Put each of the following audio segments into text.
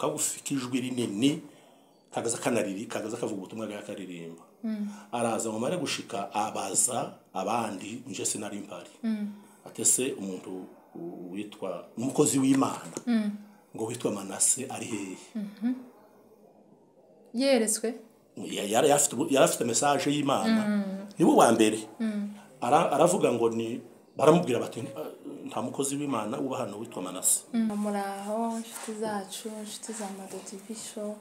kagufi k'ijwi rinini, kagaza kanariri, kagaza kavuga ubutumwa bw'akaririmba. Araza ngo mare gushika abaza abandi, nje sinari mpari, atese umuntu witwa umukozi w'Imana ngo witwa Manase ari hehe? Yeretswe. Yari afite message y'Imana, niwe wa mbere. Aravuga ngo ni baramubwira bati nta mukozi w'Imana uba hano witwa Manase. Muraho inshuti zacu, inshuti za Mado TV Show,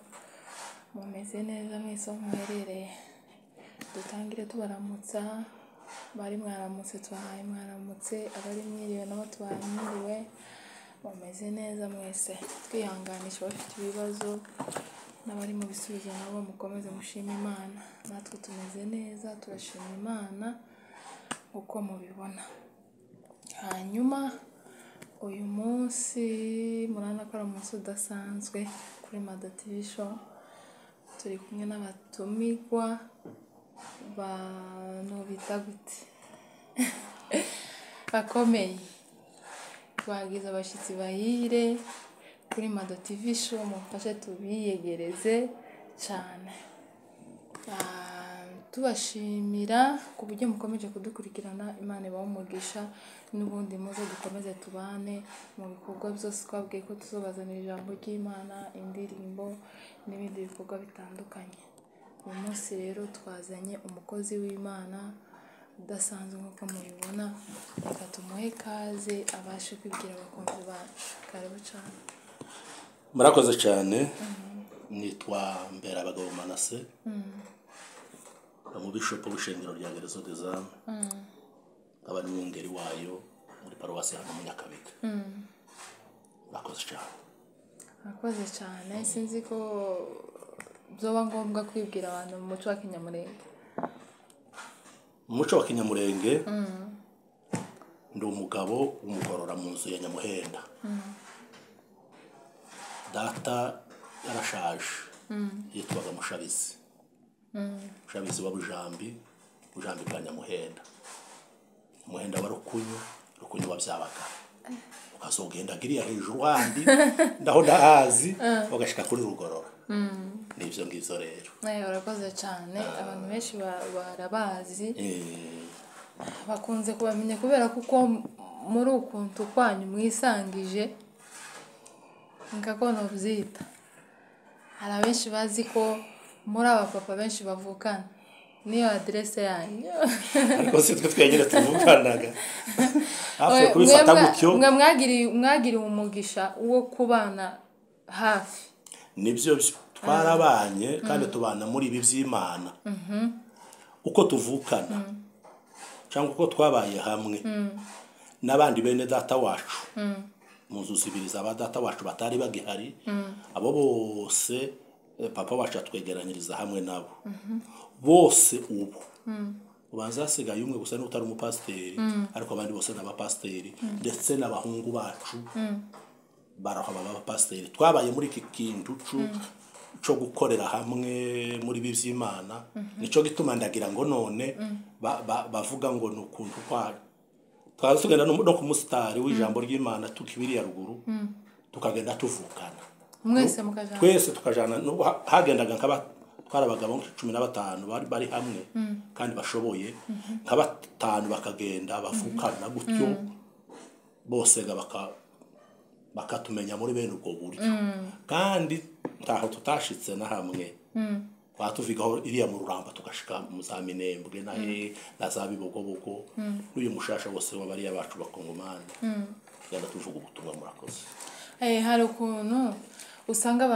mumeze neza mwese aho muherereye? Dutangire tubaramutsa. Bari mwaramutse, tubahaye mwaramutse. Abari mwiriwe nabo tubahaye mwiriwe. Mumeze neza mwese? Twihanganisha abafite ibibazo n'abari mu bisubizo, nabo mukomeze mushime Imana. Natwe tumeze neza, turashima Imana uko mubibona. Hanyuma uyu munsi murabona ko ari umunsi udasanzwe kuri Mado TV Show. Turi kumwe n'abatumirwa bantu bita gute, bakomeye. Twagize abashyitsi bahire kuri Mado TV Show, mumfashe tubiyegereze cyane. Tubashimira ku buryo mukomeje kudukurikirana. Imana ibahe umugisha, n'ubundi muze dukomeze tubane mu bikorwa byose. Twabwiye ko tuzobazanira ijambo ry'Imana, indirimbo n'ibindi bikorwa bitandukanye. Uyu munsi rero twazanye umukozi w'Imana udasanzwe nk'uko mubibona. Reka tumuhe ikaze abashe kwibwira abakunzi bacu. Karibu cyane. Murakoze cyane. Nitwa Mberabagabo Manase, umubishopu w'ishengero rya Guérison des Âmes, nkaba n'umwungeri wayo muri paruwasi hano mu Nyakabiga. Murakoze cyane. Murakoze cyane. Sinzi ko byoba ngombwa kwibwira abantu mu muco wa Kinyamurenge. Mu muco wa Kinyamurenge, ndi umugabo w'umugorora mu nzu ya Nyamuhenda. Data yarashaje, yitwaga Mushabizi, Mushabizi wa Bujambi, Bujambi bwa Nyamuhenda, Nyamuhenda wa Rukunyu, Rukunyu wa Byabaga, ukazogenda giriya hejuru handi ndaho ndahazi, ugashika kuri Rugorora. Nibyo ngibyo rero. Urakoze cyane. Abantu benshi barabazi, bakunze kubamenya kubera kuko muri ukuntu kwanyu mwisangije, nka byita. Hari abenshi bazi ko muri abapapa benshi bavukana, niyo aderese yanyu. Ariko si twe twenyine tuvukanaga hafi kubifata gutyo. Mwe mwagiriwe umugisha wo kubana hafi. Nibyo, twarabanye kandi tubana muri ibi by'Imana. Uko tuvukana cyangwa uko twabaye hamwe n'abandi bene data wacu mu nzu zibiri za ba data wacu batari bagihari, abo bose papa wacu atwegeranyiriza hamwe nabo bose. Ubu ubanza hasigaye umwe gusa n'utari umupasiteri, ariko abandi bose ni abapasiteri, ndetse n'abahungu bacu barahaba abapasiteri. Twabaye muri iki kintu cyo gukorera hamwe muri ibi by'Imana. Nico gituma ndagira ngo none bavuga ngo ni ukuntu kwa twaba tugenda no ku musitari w'ijambo ry'Imana, tukibiriya ruguru, tukagenda tuvukana. Mwese mukajana? Twese tukajana. Nubwo hagendaga nk'aba twari abagabo 15 bari hamwe kandi bashoboye, nka batanu bakagenda bavukana gutyo, bose ga bakatumenya muri bene ubwo buryo. Kandi ntaho tutashitse na hamwe, twatuvigaho iriya mu Ruramba, tugashika mu za Minembwe na he na za Bibogobogo n'uyu mushasha wose w'abariya bacu bakongomani, tugenda tuvuga ubutumwa. Murakoze. Hari ukuntu usanga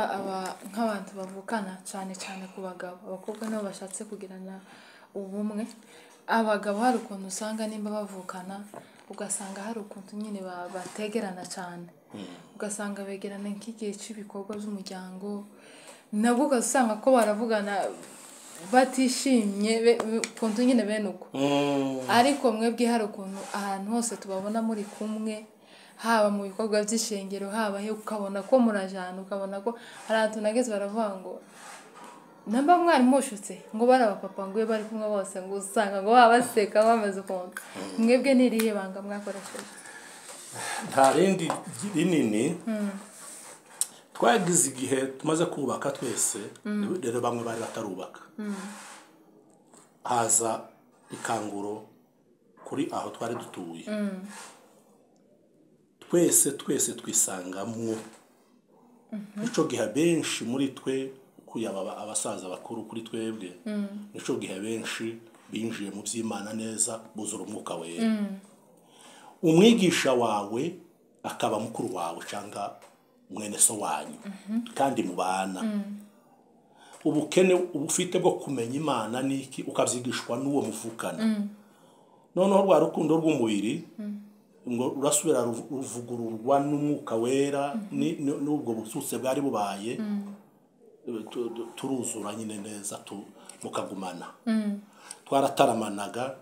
nk'abantu bavukana, cyane cyane ku bagabo, abakobwa nabo bashatse kugirana ubumwe. Abagabo hari ukuntu usanga nimba bavukana, ugasanga hari ukuntu nyine bategerana cyane, ugasanga begerana nk'igihe cy'ibikorwa by'umuryango, nabwo ugasanga ko baravugana batishimye, ukuntu nyine bene uko. Ariko mwebwe hari ukuntu ahantu hose tubabona muri kumwe, haba mu bikorwa by'ishengero, haba he, ukabona ko murajana, ukabona ko hari ahantu nageze baravuga ngo namba mwari mushutse, ngo bari abapapa, ngo iyo bari kumwe bose ngo usanga ngo baba baseka bameze ukuntu. Mwebwe ni irihe banga mwakoresheje? Nta rindi rinini. Twagize igihe tumaze kubaka twese rero, bamwe bari batarubaka, haza ikanguro kuri aho twari dutuye. Twese twese twisangamwo. Nico gihe benshi muri twe, kuyaba abasaza bakuru kuri twebwe, nico gihe benshi binjiye mu by'Imana neza, buzura Umwuka Wera. Umwigisha wawe akaba mukuru wawe cyangwa mwene so wanyu kandi mubana. Ubukene uba ufite bwo kumenya Imana niki, ukabyigishwa n'uwo muvukana. Noneho rwa rukundo rw'umubiri ngo rurasubira ruvugururwa n'Umwuka Wera, n'ubwo busutse bwari bubaye, turuzura nyine neza, mukagumana. Twarataramanaga,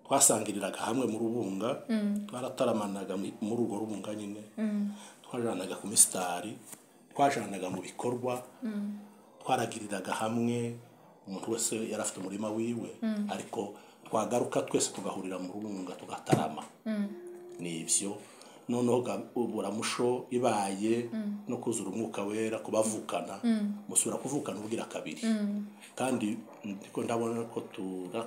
twasangiriraga hamwe mu rubunga, twarataramanaga muri urwo rubunga nyine, twajanaga ku misitari, twajanaga mu bikorwa, twaragiriraga hamwe. Umuntu wese yari afite umurima wiwe, ariko twagaruka twese tugahurira mu rubunga, tugatarama. Ni ibyo. Noneho uburamusho ibaye no kuzura Umwuka Wera kubavukana, musubira kuvukana ubwira kabiri. Kandi ndiko ndabona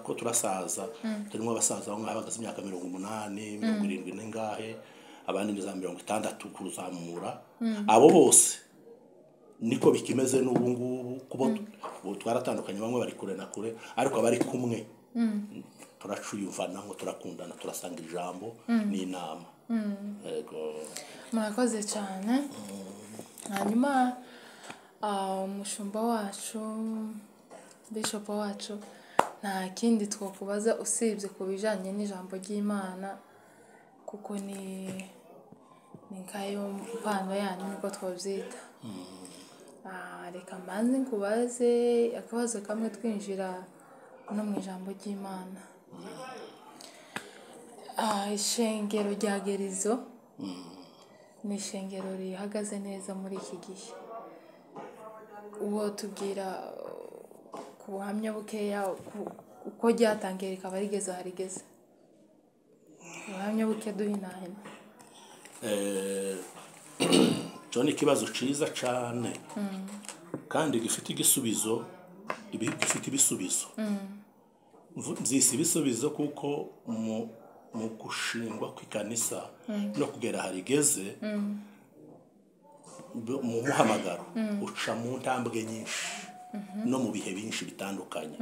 ko turasaza, turimo abasaza bamwe bahagaze imyaka 80, 70 n'ingahe, abandi ni za 60 kuzamura. Abo bose niko bikimeze n'ubu ngubu. Kuba ubu twaratandukanye, bamwe bari kure na kure, ariko abari kumwe turacuyumvana ngo turakundana, turasanga ijambo n'inama. Yego. Murakoze cyane. Hanyuma umushumba wacu, bishop wacu, nta kindi twakubaza usibye ku bijyanye n'ijambo ry'Imana, kuko ni nkayo mpano yanyu, niko twabyita. Reka mbanze nkubaze akabazo kamwe twinjira no mu ijambo ry'Imana. Ishengero rya Gerizo ni ishengero rihagaze neza muri iki gihe. Uwo tubwira ku buhamya bukeya uko ryatangiye rikaba rigeze aha rigeze, ubuhamya buke duhinahina. Cyo ni ikibazo cyiza cyane kandi gifite igisubizo, gifite ibisubizo. Mbyise ibisubizo kuko mu gushingwa kw'ikanisa no kugera aha rigeze, mu muhamagaro uca mu ntambwe nyinshi no mu bihe byinshi bitandukanye.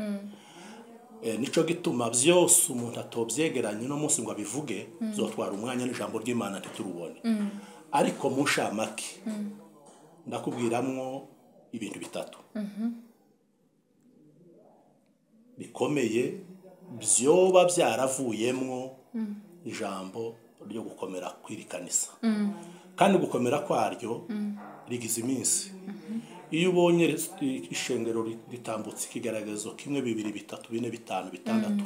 Nico gituma byose umuntu atobyegeranye uno munsi ngo abivuge, zotwara umwanya n'ijambo ry'Imana ntiturubone. Ariko mu nshamake ndakubwiramwo ibintu bitatu bikomeye byoba byaravuyemwo ijambo ryo gukomera kw'iri kanisa. Kandi gukomera kwaryo rigize iminsi. Iyo ubonye ishengero ritambutse ikigaragazo kimwe, bibiri, bitatu, bine, bitanu, bitandatu,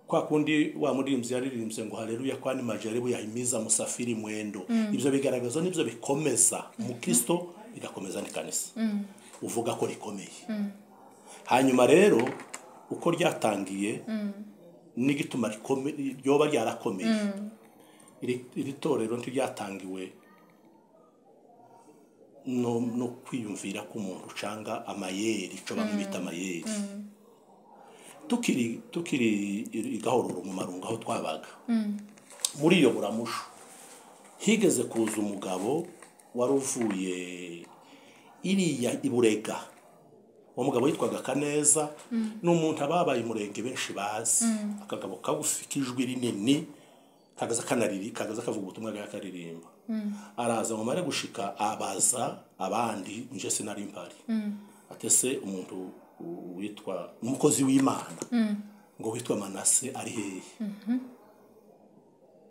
kwa kundi wa muririmbyi yaririmbye ngo "Haleluya, kwani majaribu yahimiza musafiri mwendo", ibyo bigaragazo nibyo bikomeza umukristo, bigakomeza n'ikanisa, uvuga ko rikomeye. Hanyuma rero uko ryatangiye n'igituma ryoba ryarakomeye, iri torero ntiryatangiwe no kwiyumvira k'umuntu ucanga amayeri, ico bamwe bita amayeri. Tukiri i Gahororo mu Marungu aho twabaga muri iyo buramusho, higeze kuza umugabo wari uvuye iriya i Burega. Uwo mugabo yitwaga Kaneza, ni umuntu ababaye umurenge benshi bazi, akagabo kagufi k'ijwi rinini, kagaza kanariri, kagaza kavuga ubutumwa bwa karirimba. Araza ngo mare gushika abaza abandi, nje sinari mpari, atese umuntu witwa umukozi w'Imana ngo witwa Manase ari hehe?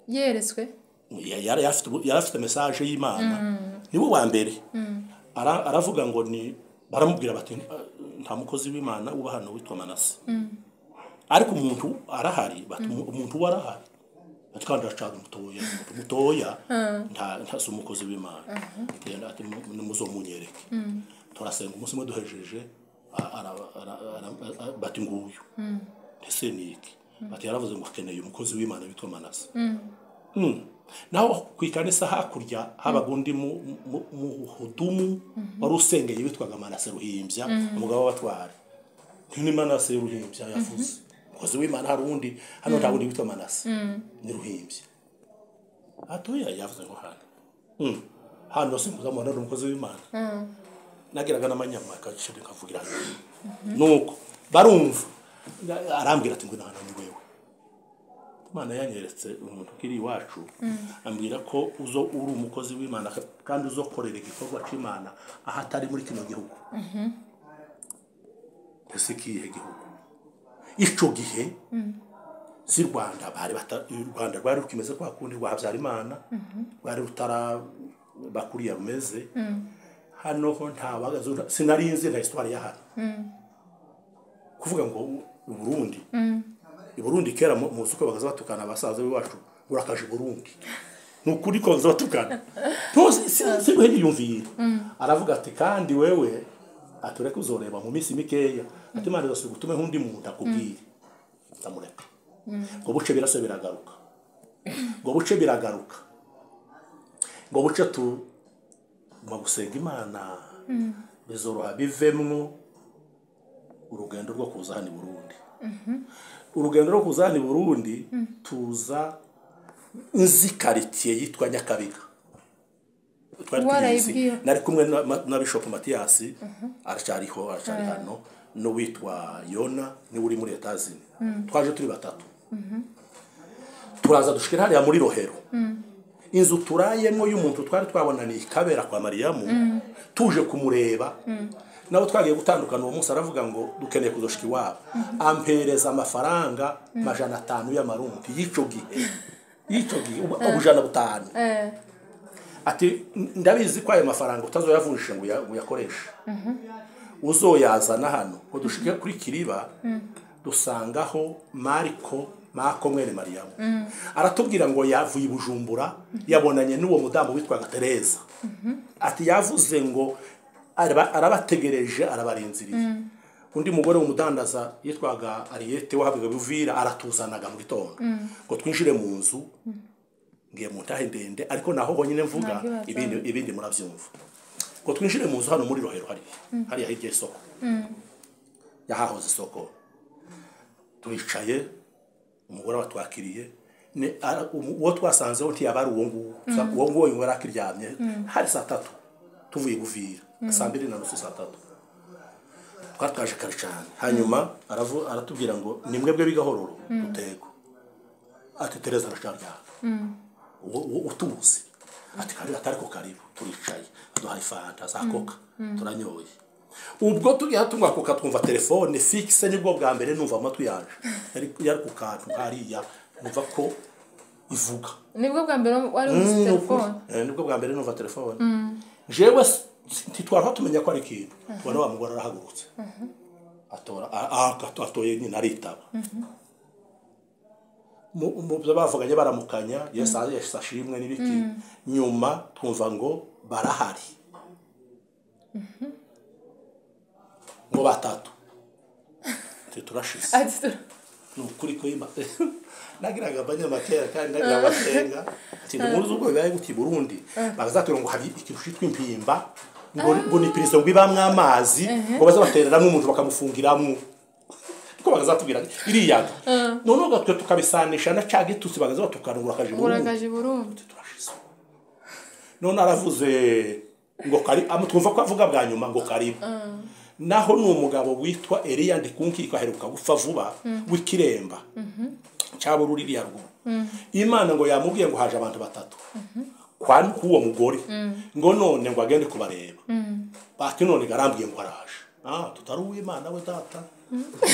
Yeretswe? Yari afite message y'Imana, niwe wa mbere. Aravuga ngo ni baramubwira bati: "Nta mukozi w'Imana uba hano witwa Manase, ariko umuntu arahari." Bati: "Umuntu we arahari." Ati: "Kandi aracana mutoya, umuntu mutoya, nta si umukozi w'Imana." Ati: "Nimuzomunyereke." Turasenga umunsi umwe, duhejeje bati: "Nguyu." Ese ni iki? Bati: "Yaravuze ngo akeneye umukozi w'Imana witwa Manase." Naho ku ikanisa hakurya habaga undi muhudumu wari usengeye witwaga Manase Ruhimbya, umugabo w'abatware. Ni Manase Ruhimbya yavuze, umukozi w'Imana. Hari undi hano, nta wundi witwa Manase, ni Ruhimbya. Atoya yavuze ngo hano, hano simuzamubona, ni umukozi w'Imana. Nagiraga n'amanyama akaciro nkavugira hano. Nuko barumva, arambwira ati: "Ngwino hano, ni wewe Imana yanyeretse umuntu ukiri iwacu." Ambwira ko uzo uri umukozi w'Imana kandi uzokorera igikorwa cy'Imana aho atari muri kino gihugu. Ese ikihe gihugu? Ico gihe si Rwanda, bari bata u Rwanda rwari rukimeze kwa kundi rwa Habyarimana, rwari rutara bakuriya rumeze. Hano ho nta wagaze, sinari nzi na histoire ya hano. Kuvuga ngo u Burundi, i Burundi kera muzi uko bagaza batukana abasaza b'iwacu, urakaje i Burundi. Ni ukuri ko bagaza batukana, ntuzi sibuhe yiyumvira. Aravuga ati: "Kandi wewe atureke, uzoreba mu minsi mikeya." Ati: "Imana izasubiza utume nk'undi muntu akubwire." Ndamureka. Ngo buce birase biragaruka, ngo buce biragaruka, ngo buce tu mu gusenga Imana bizoroha bivemwo urugendo rwo kuza hano i Burundi. Urugendo rwo kuza hano i Burundi, tuza nzi quartier yitwa Nyakabiga. Twari tuyizi. Warayibwiwe? Nari kumwe na Bishop Matiyasi, aracyariho, aracyari hano, n'uwitwa Yona niwe uri muri Etazini. Twaje turi batatu, turaza dushikira hariya muri Rohero, inzu turayemo y'umuntu twari twabonaniye ikabera kwa Mariyamu, tuje kumureba. Nabo twagiye gutandukana uwo munsi, aravuga ngo dukeneye kuzoshika iwabo, ampereza amafaranga 500 y'amarundi y'icyo gihe, 500. Ati: "Ndabizi ko ayo mafaranga utazoyavunjisha ngo uyakoreshe, uzoyazana hano." Ngo dushike kuri Kiriba, dusangaho Mariko Mako mwene Mariyamu. Aratubwira ngo yavuye i Bujumbura, yabonanye n'uwo mudamu witwaga Tereza. Ati yavuze ngo arabategereje, arabarinziriye. Undi mugore w'umudandaza yitwaga Ariyete wahabwaga Buvira, aratuzanaga mu gitondo ngo twinjire mu nzu. Ngiye mu ntahe ndende, ariko naho honyine mvuga. Ntakibazo. Ibindi murabyumva. Ngo twinjire mu nzu hano muri Rohero, hariya hirya y'isoko, yahahoze isoko. Turicaye, umugore watwakiriye uwo twasanzeho ntiyaba ari uwo nguwo. Uwo nguwo yari akiryamye. Hari saa 3, tuvuye Buvira saa 2:30, saa 3. Twari twaje kare cyane. Hanyuma aratubwira ngo: "Ni mwebwe b'igahororo?" Dutego. Ati: "Tereza aracaryamye." Uwo utuzi ati: "Karibu." Atari ko karibu. Turicaye, aduhaye fanta za Coca, turanyoye. Ubwo tugiye tunywa Coca, twumva telefone fixe. Nibwo bwa mbere numva amatwi yanje yari ku kantu hariya, numva ko ivuga. Nibwo bwa mbere wari uzi Ni ukuri. telefone? Nibwo bwa mbere numva telefone. Jewe ntitwara tumenya ko ari ikintu. Tubona wa mugore arahagurutse, atora atoye nyine, aritaba. Mu byo bavuganye, baramukanya, Yesu Yesu ashimwe n'ibiki. Nyuma twumva ngo barahari, ngo batatu. Ati turashize. Ati Ni ukuri ko nagiraga abanyamakera kandi nagira abasenga. Ati inkuru z'ubwo bibaye gutya i Burundi, bazatubwira ngo hari ikintu cyitwa impimba, ngo ni prison, ngo ibamwe amazi, ngo baza batereramo umuntu bakamufungiramwo. Niko bakazatubwira iriyaga. Noneho gatwe tukabisanisha na ca gitutsi bagaza batukanura akaje i Burundi. Urakaje i Burundi. Turashize. None aravuze ngo kari twumva ko avuga bwa nyuma ngo karibu. Naho ni umugabo witwa Eliya Ndikunkiko, aheruka gupfa vuba, w'ikiremba cyabura uriya ruguru. Imana ngo yamubwiye ngo haje abantu batatu kwa k'uwo mugore, ngo none ngo agende kubareba. Bati none garambwiye ngo araje. Tutari uw'Imana we data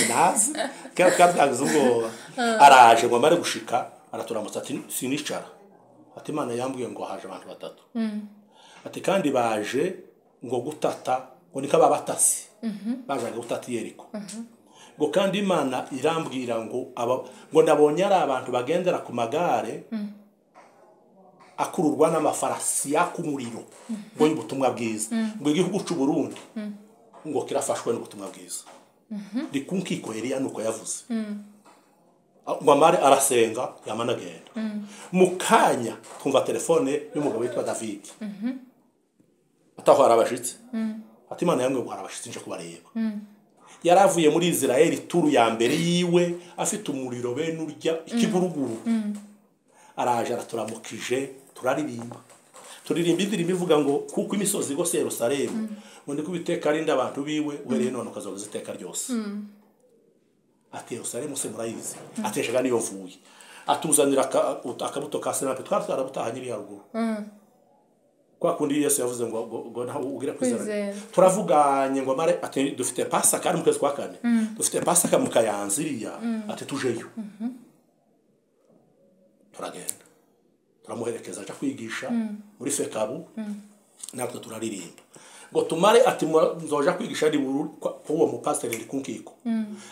nazi kera twari ubwoba. Araje, ngo amare gushika araturamutsa, ati: "Sinicara." Ati: "Imana yambwiye ngo haje abantu batatu." Ati: "Kandi baje ngo gutata, ngo niko ababatasi bajaga gutata i Yeriko." Ngo kandi Imana irambwira ngo aba ngo nabonye ari abantu bagendera ku magare akururwa n'amafarasi yaka umuriro, ngo y'ubutumwa bwiza, ngo igihugu cy'u Burundi ngo kirafashwe n'ubutumwa bwiza. Ndi kunkiko Eliya nuko yavuze. Ngo amare arasenga yamanagenda. Mu kanya twumva telefone y'umugabo witwa David. Ataho arabashitse. Ati Imana yambwiye ngo arabashitse nje kubareba. Yaravuye muri Israel turu ya mbere yiwe afite umuriro bene urya ikiguruguru. Araje araturamukije turaririmba. Turirimba indirimbo ivuga ngo kuko imisozi igose Yerusalemu ngo ndiko Uwiteka arinda abantu biwe uhereye none ukazoza iteka ryose. Ati Yerusalemu se murayizi. Ateshaga niyo mvuye. Atuzanira akabuto ka sinapi twari twarabutaha nyiri haruguru. Kwa kundi Yesu yavuze ngo naho ugira kwizera. Turavuganye ngo mare ati dufite Pasaka ari mu kwezi kwa kane. Dufite Pasaka mu Kayanziriya ati tujeyo. Turagenda. Turamuherekeza aja kwigisha muri Fekabu. Natwe turaririmba. Ngo tumare ati nzoja kwigisha ari uwo mupasiteri ndi kunkiko.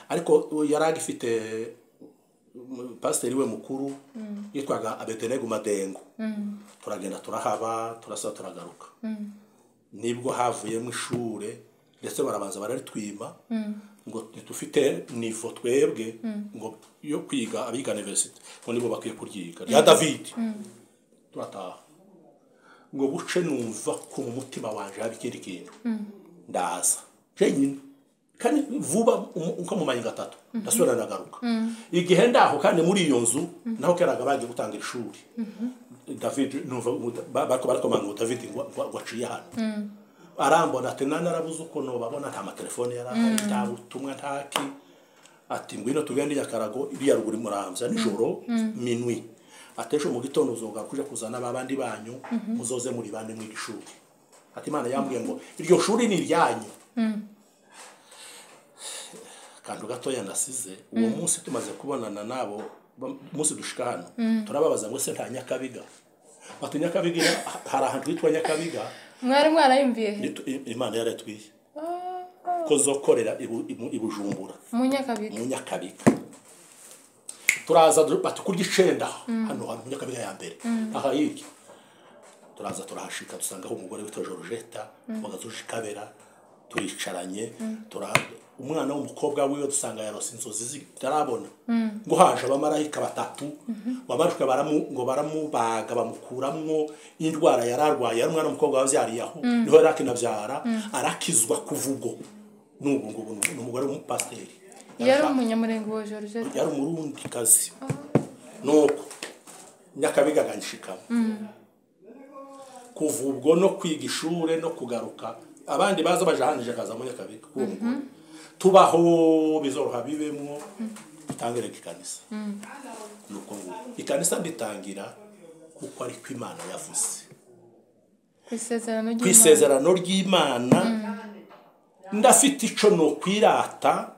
Ariko yaragifite pasiteri we mukuru yitwaga Abedenego Madengo. Turagenda turahaba turasa turagaruka. Nibwo havuyemo ishure ndetse barabanza bararitwima ngo ntitufite nivo twebwe ngo yo kwiga abiga university ngo nibo bakwiye kuryiga rya David. Turataha. Ngo buce numva ko mu mutima wanje hari ikindi kintu. Ndaza jenyine kandi vuba uko mu mayinga atatu ndasubira ndagaruka. Igihe ndaho kandi muri iyo nzu naho keraga bagiye gutanga ishuri. David numva bariko barakomanga ngo David ngo aciye hano. Arambona ati narabuze uko no babona nta matelefone yarahari nta butumwa ntaki. Ati ngwino tugende Nyakarago iriya ruguru Muramvya nijoro minwi. Atesho mu gitondo uzoga kuja kuzana babandi banyu muzoze muri bande mu ishuri. Ati Imana yambwiye ngo iryo shuri ni iryanyu. Kantu gatoya nasize uwo munsi tumaze kubonana nabo munsi dushika hano turababaza ngo se nta Nyakabiga. Bati Nyakabiga hari ahantu hitwa Nyakabiga. Mwari mwarayumviye he? Imana yaratwiye. Ko zokorera ibujumbura. Mu Nyakabiga. Mu Nyakabiga. Turaza bati kurya icenda hano hari Nyakabiga ya mbere. Aha hirya. Turaza turahashika dusanga aho umugore witwa Georgetta wagazuje kabera turicaranye umwana w'umukobwa wiwe dusanga yarose inzozi zitarabona. Ngo haje abamarayika batatu babarushwe ngo baramubaga bamukuramwo indwara yararwaye ari umwana w'umukobwa wavyariye aho niho yarakinavyara arakizwa kuvugo. N'ubu ngo n'umugore w'umupasiteri. Yari umunyamurengo wa Georgette. Yari umurundi kazi. Nuko Nyakabiga ganshikamo. Kuva ubwo no kwiga ishure no kugaruka abandi baza bajahanije kaza mu Nyakabiga kuwo mugore. Tubaho bizoroha bibemwo tutangire ikanisa. Nuko ngo ikanisa nditangira kuko ari ko Imana yavuze. Kwisezerano ry'Imana ndafite ico no kwirata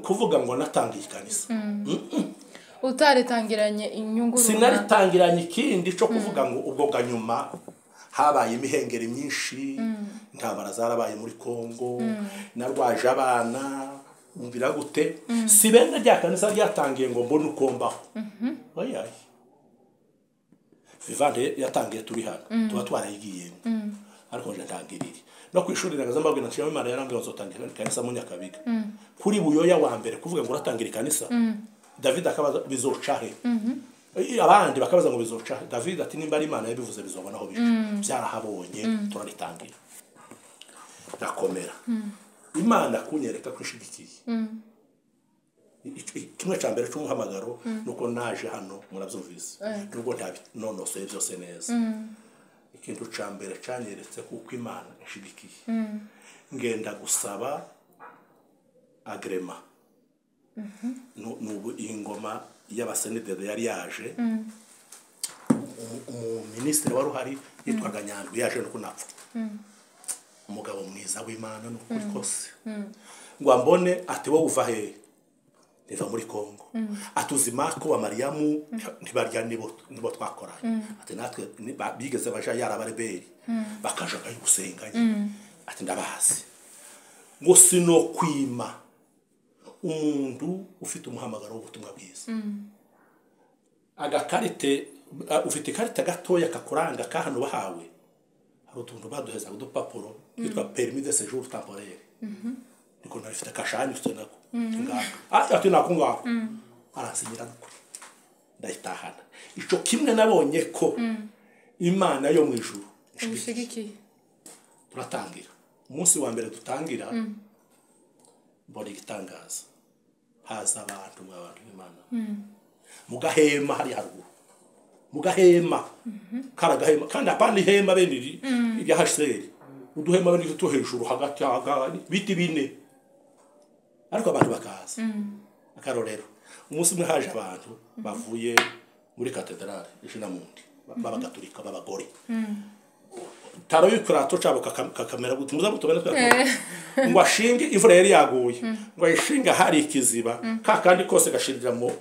kuvuga ngo natangiye ikanisa. Utaritangiranye inyungu runaka. Sinaritangiranye ikindi cyo kuvuga ngo ubwo bwa nyuma habaye imihengeri myinshi intambara zarabaye muri Kongo narwaje abana umvira gute si bene rya kanisa ryatangiye ngo mbone uko mbaho. Oya Vivante yatangiye turi hano tuba twarayigiyemo ariko nje ntangirire no kwishuri nagaza mbabwira nshima Imana yarambwiye nzotangira ikanisa mu Nyakabiga. Kuri buyoya wa mbere kuvuga ngo uratangira ikanisa David akabaza bizoca he. Abandi bakabaza ngo bizoca he. David ati nimba ari Imana yabivuze bizobona aho bica. Byarahabonye turaritangira. Ndakomera. Imana kunyereka ko ishigikiye. Kimwe cya mbere cy'umuhamagaro nuko naje hano murabyumvise. Nubwo ntabinonosoye byose neza. Ikintu cya mbere cyanyeretse kuko Imana ishigikiye. Ngenda gusaba agrema. Nubu ingoma y'abasenedede yari yaje. Umuminisitiri wari uhari yitwaga Nyandwi yaje no kunapfa. Umugabo mwiza w'Imana n'ukuri kose. Ngo ambone ati wowe uva he? Niva muri Kongo. Atuzi Marko wa Mariamu ntibarya nibo twakoranye. Ati natwe bigeze baja yarabareberi bakaja gusenganye. Ati ndabazi. Ngo sinokwima umuntu ufite umuhamagaro w'ubutumwa bwiza. Agakarite ufite ikarita gatoya kakuranga kahano bahawe. Hari utuntu baduheza udupapuro twitwa permis de séjour temporaire. Niko narifite kashani ufite nako. Ngaka. Ati nako ngako. Aransinyira n'ukuri, ndayitahana. Ico kimwe nabonye ko Imana yo mu ijuru Ubishigikiye. Turatangira. Umunsi wa mbere dutangira, mbona igitangaza, haza abantu, mwa bantu b'Imana, mu gahema hari haruguru, mu gahema kari agahema kandi apana ihema bene iri irya HCR, uduhema bene iri two hejuru hagati biti bine, ariko abantu bakaza. Akarorero, umunsi umwe haje abantu bavuye muri katedrale Ishinamundi b'abagatulika b'abagore, taro y'ikirato cabo kakamera gute, muza mutubone twa ngo ashinge, imvura yari yaguye, ngo ayishinge hari ikiziba, ka kandi kose gashirira mu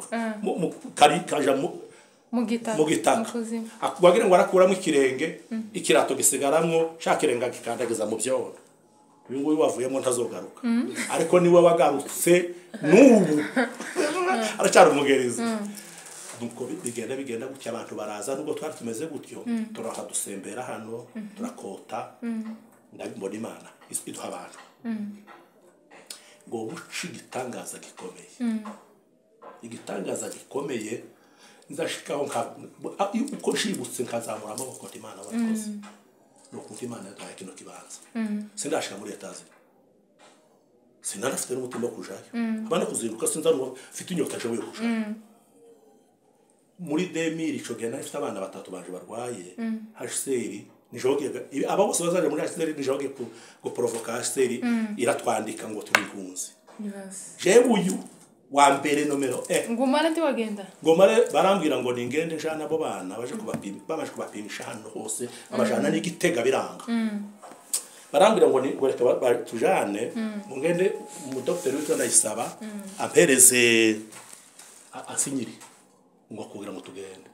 kari kaja mu Mu gitaka. Mu gitaka. Mu kuzimu. Wagira ngo arakuramo ikirenge, ikirato gisigaramwo, ca kirenge gikandagiza mu byondo. Uyu nguyu wavuyemo ntazogaruka, ariko niwe wagarutse, n'ubu aracyari umugerezi. Nuko bigenda gutya, abantu baraza. Nubwo twari tumeze gutyo, turaha dusembera hano, turakota, ndabibona Imana iduha abantu ngo buce. Igitangaza gikomeye, igitangaza gikomeye nzashikaho uko nshibutse nkazamura amaboko nti: "Imana warakoze." Ni ukuntu Imana yaduhaye kino kibanza. Sindashika muri etaje, sinanafite n'umutima wo kujayo, abana kuzinduka sinzi mfite inyota jewe yo kujayo. Muri 2000 ico gihe nari mfite abana batatu banje barwaye. HCR nijogiye, aba bose bazaje muri HCR, nijogiye guprovoka HCR, iratwandika ngo turi impunzi. Ibibazo. Jewe uyu wa mbere nomero Ngumara ntiwagenda. Ngo mare barambwira ngo ningende njana abo bana baje kubapima. Babaje kubapimisha hano hose, babajana n'igitega biranga. Barambwira ngo ni ngo reka tujane mungende, umudokiteri witwa Ndayisaba ampereze asinyire ngo kugira ngo tugende.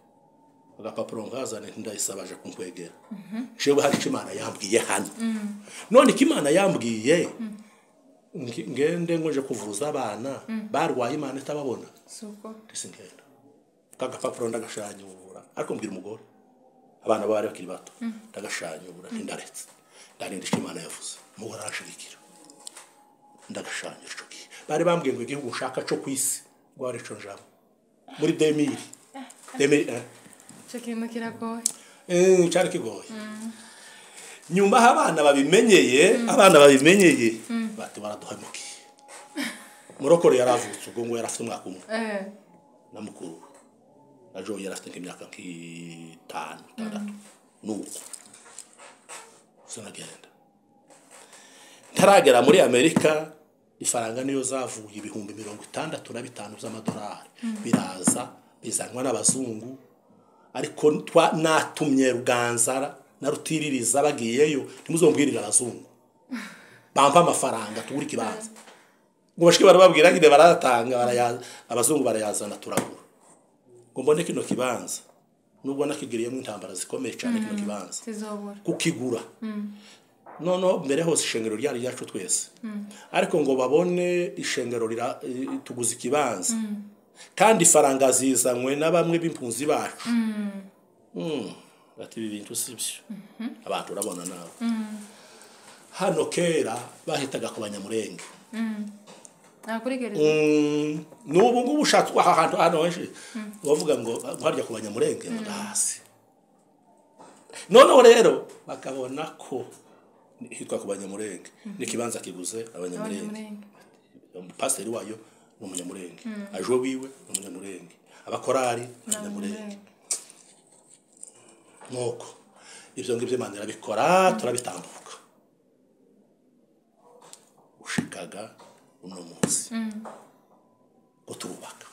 Agapapuro nkazane, Ndayisaba aje kunkwegera. Jewe hari icyo Imana yambwiye hano. None icyo Imana yambwiye, ngende ngo nje kuvuza abana barwaye, Imana itababona? Suko. Ndetse ngenda kagapapuro ndagashanyura, ariko mbwira umugore, abana bari bakiri bato, ndagashanyura nti: "Ndaretse, ndarinda icyo Imana yavuze." Umugore arashigikira, ndagashanyura. Ico gihe bari bambwiye ngo igihugu nshaka co ku isi ngo ari ico njamo muri 2000 2001. Icyo kintu kiragoye. Cyari kigoye. Nyuma aho abana babimenyeye bati: "Baraduhemukiye." Murokore yaravutse ubwo ngo yari afite umwaka umwe na mukuru we na Joe yari afite nk'imyaka nk'itanu, itandatu. Nuko sinagenda, ntaragera muri Amerika, ifaranga niyo zavuye 65,000 by'amadolari, biraza bizanwa n'abazungu. Ariko natumye Ruganzara na Rutiririza bagiyeyo: "Ntimuzombwirire abazungu, bampa amafaranga tugure ikibanza." Ngo bashike barababwira nyine, baratanga, abazungu barayazana, turagura. Ngo mbone kino kibanza, nubwo nakigiriyemo intambara zikomeye cyane, kino kibanza Tizobura. kukigura. Noneho mbere hose ishengero ryari ryacu twese, ariko ngo babone ishengero tuguze ikibanza kandi ifaranga zizanywe na bamwe b'impunzi bacu. Bati: "Ibi bintu si byo." Abantu urabona nawe hano kera bahitaga ku Banyamurenge. Nta kuri gereza. N'ubu ngubu ushatse aha hantu hano henshi bavuga ngo harya ku Banyamurenge, ngo ndahasi. Noneho rero bakabona ko hitwa ku Banyamurenge, n'ikibanza kiguze Abanyamurenge. Abanyamurenge. Pasiteri wayo ni Umunyamurenge, aje wiwe ni Umunyamurenge, abakorari ni Abanyamurenge. Nuko ibyo ngibyo Imana irabikora, turabitambuka ushikaga uno munsi ngo turubaka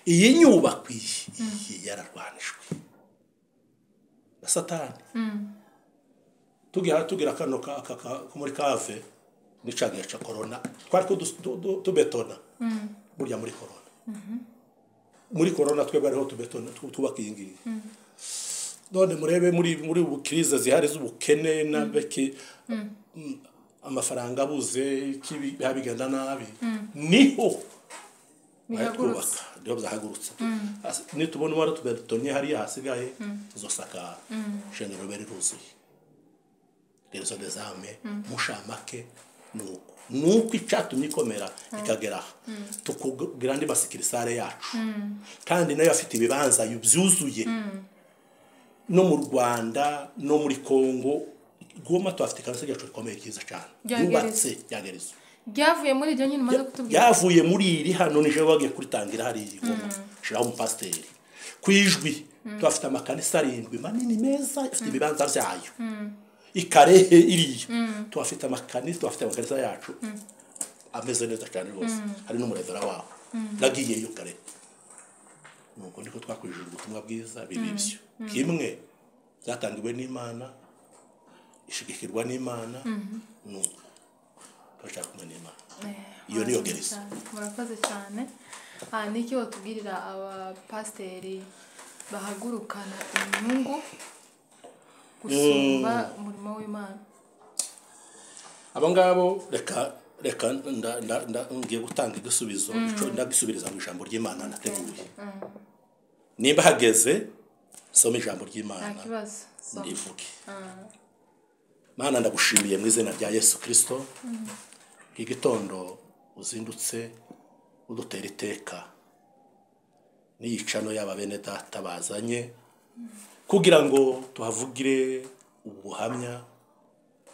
iyi nyubako. Iyi yararwanijwe na Satani. Tugira kano ko muri cave n'icagihe ca corona, twari ko tubetona burya muri corona. Muri corona twebwe ariho tubetona, twubaka iyi ngiyi. None murebe muri ubu crise zihari z'ubukene na beki, amafaranga abuze, iki, bigenda nabi, niho Bihagurutse. twubaka, niho byahagurutse. Nitubona umwara tubetonye hariya hasigaye, tuzosakara, ishengero ribe riruzuye, rezo des âmes mushamake. Nuko icyatumye ikomera ikagera aha, tukugira andi masuccursale yacu, kandi nayo afite ibibanza byuzuye no mu Rwanda no muri Kongo. Goma tuhafite ikanisa ryacu rikomeye ryiza cyane Rya yubatse rya Gerizo. Ryavuye muri ibyo nyine umaze kutubwira. Ryavuye muri iri hano, nije bagiye kuritangira hariya i Goma, shiraho umupasiteri ku Ijwi. Tuhafite amakanisa 7 manini meza afite ibibanza byayo. I Karehe iriya tuhafite amakanisa yacu ameze neza cyane rwose. Hari n'umurevera waho, nagiyeyo kare. Nuko niko twakwijije ubutumwa bwiza. Biba ibyo kimwe byatangiwe n'Imana, ishigikirwa n'Imana, nuko turashaka kumwe n'Imana. Iyo niyo Murakoze gereza. cyane. Murakoze cyane. Niki watubwirira abapasiteri bahagurukana inyungu gusumba umurimo w'Imana? Abo ngabo, reka ngiye gutanga igisubizo. Ico ndagisubiriza mu ijambo ry'Imana nateguye. Nimba hageze soma ijambo Nta ry'Imana kibazo. So, ndivuge. Mana, ndagushimiye mu izina rya Yesu Kirisito. Igitondo uzindutse udutera iteka n'iyicano y'aba bene data bazanye kugira ngo tuhavugire ubuhamya,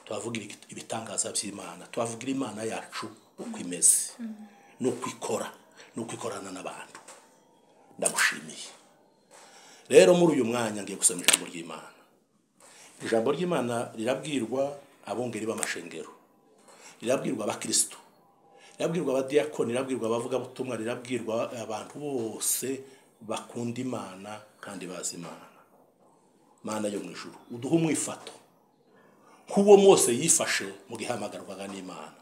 tuhavugire ibitangaza by'Imana, tuhavugire Imana yacu uko imeze n'uko ikora n'uko ikorana n'abantu. Ndagushimiye rero. Muri uyu mwanya ngiye gusoma ijambo ry'Imana. Ijambo ry'Imana rirabwirwa abungeri b'amashengero, rirabwirwa abakristo, rirabwirwa abadiyakoni, rirabwirwa abavugabutumwa, rirabwirwa abantu bose bakunda Imana kandi bazi Imana. Mana yo mu ijuru, uduhe umwifato nk'uwo Mose yifashe mu gihamagarwaga n'Imana.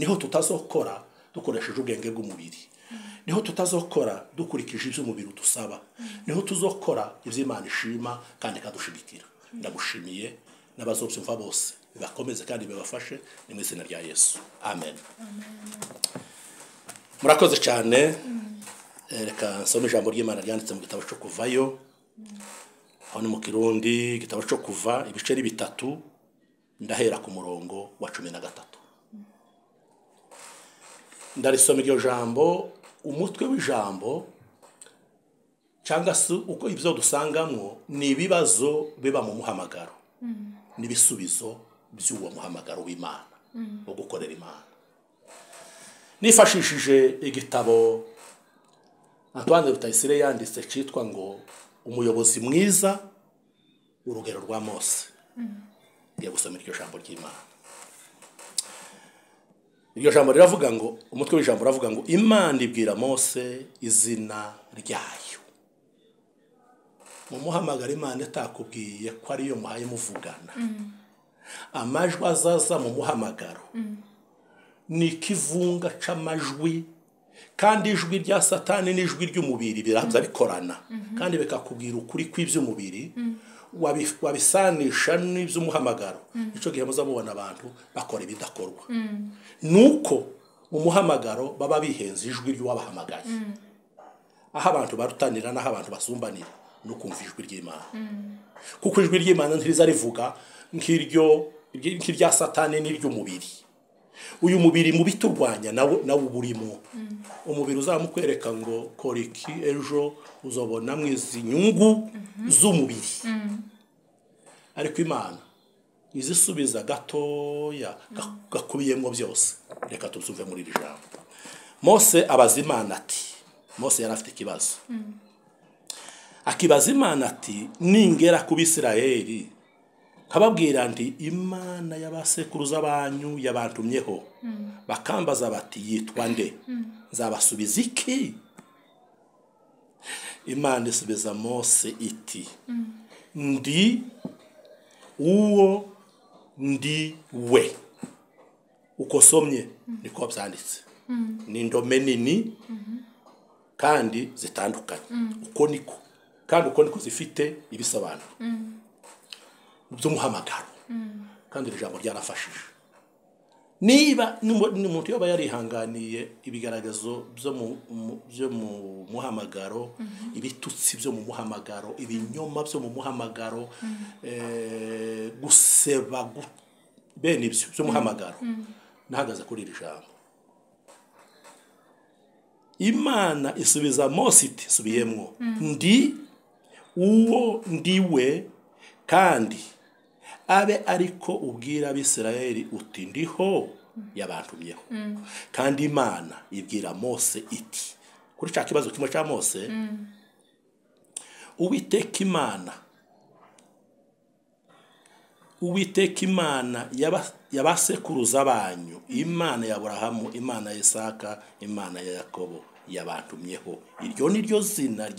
Niho tutazokora dukoresheje ubwenge bw'umubiri, niho tutazokora dukurikije ibyo umubiri udusaba, niho tuzokora ibyo Imana ishima kandi ikadushigikira. Ndagushimiye, n'abazobyumva bose bibakomeze kandi bibafashe. Ni mu izina rya Yesu, amen. Murakoze cyane. Reka nsome ijambo ry'Imana ryanditse mu gitabo cyo Kuvayo. Aho ni mu Kirundi, igitabo cyo Kuva, ibice ni 3, ndahera ku murongo wa 13. Ndarisoma iryo jambo. Umutwe w'ijambo cyangwa se uko ibyo dusangamo ni ibibazo biba mu muhamagaro n'ibisubizo by'uwo muhamagaro w'Imana wo gukorera Imana. Nifashishije igitabo Antoine Rutayisire yanditse cyitwa ngo "Umuyobozi mwiza, urugero rwa Mose". Ngiye gusoma iryo jambo ry'Imana. Iryo jambo riravuga ngo, umutwe w'ijambo uravuga ngo: "Imana ibwira Mose izina ryayo." Mu muhamagara, Imana itakubwiye ko ariyo muhaye muvugana, amajwi azaza mu muhamagaro ni ikivunga c'amajwi, kandi ijwi rya Satani n'ijwi ry'umubiri biraza bikorana, kandi bikakubwira ukuri kw'iby'umubiri, wabisanisha n'iby'umuhamagaro. Icyo gihe muza mubona abantu bakora ibidakorwa, nuko mu muhamagaro baba bihenze ijwi ry'uwabahamagaye. Aho abantu barutanira n'aho abantu basumbanira ni ukumva ijwi ry'Imana, kuko ijwi ry'Imana ntiriza rivuga nk'iryo nk'irya Satani n'iry'umubiri. Uyu mubiri mu biturwanya nawe uba urimo. Umubiri uzamukwereka ngo kora iki, ejo uzabona izi nyungu z'umubiri, ariko Imana izisubiza gatoya gakubiyemo byose. Reka tubyumve muri iri jambo. Mose abaza Imana ati, Mose yari afite ikibazo, akibaza Imana ati: "Ningera ku Bisirayeli nkababwira nti 'Imana y'abasekuruza banyu yabantumyeho,' bakambaza bati 'Yitwa nde?' nzabasubiza iki?" Imana isubiza Mose iti: "Ndi uwo ndi we." Uko somye niko byanditse, ni indome nini kandi zitandukanye. Uko niko, kandi uko niko zifite ibisobanuro by'umuhamagaro. Kandi iri jambo ryarafashije. Niba n'umuntu yoba yarihanganiye ibigaragazo byo mu muhamagaro, ibitutsi byo mu muhamagaro, ibinyoma byo mu muhamagaro, guseba, bene ibyo by'umuhamagaro. Nahagaze kuri iri jambo. Imana isubiza Mose iti, subiyemwo, ndi uwo ndiwe, kandi abe ariko ubwira Abisirayeli uti ndiho yabantumyeho. Kandi Imana ibwira Mose iti, kuri cya kibazo kimwe cya Mose, Uwiteka Imana, Uwiteka Imana y'abasekuruza banyu, Imana ya Aburahamu, Imana ya Isaka, Imana ya Yakobo, yabantumyeho. Iryo ni ryo zina.